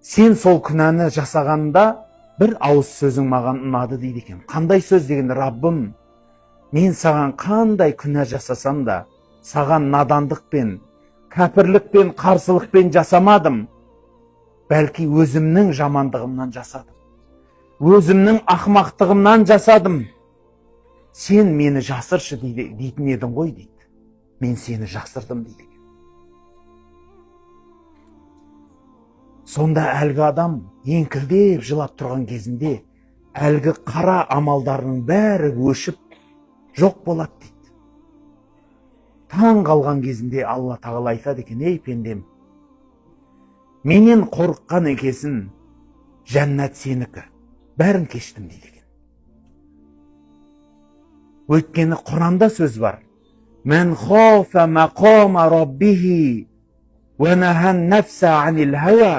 Сен сол күнәні жасағанда бір ауыз сөзің маған ұнады дейді екен. Қандай сөз дегенде, Раббым, мен саған қандай күнә жасасам да, саған надандықпен, кәпірлікпен, қарсылықпен жасамадым, бәлки өзімнің жамандығымнан жасадым, өзімнің ақымақтығымнан жасадым. Сен мені жасыршы дейді, дейтін едің ғой дейді. Мен сені жасырдым дейді екен. Сонда әлгі адам еңкілдеп жылап тұрған кезінде әлгі қара амалдарының бәрі өшіп, жоқ болады дейді. Таң қалған кезінде Алла Тағала айтады екен: ей пендем, менен қорыққан екесін, жәннат сенікі, бәрін кештім дейді екен. Өйткені Құранда сөз бар: «Мән хафа мақама раббихи уа нахан нафса анил хауа».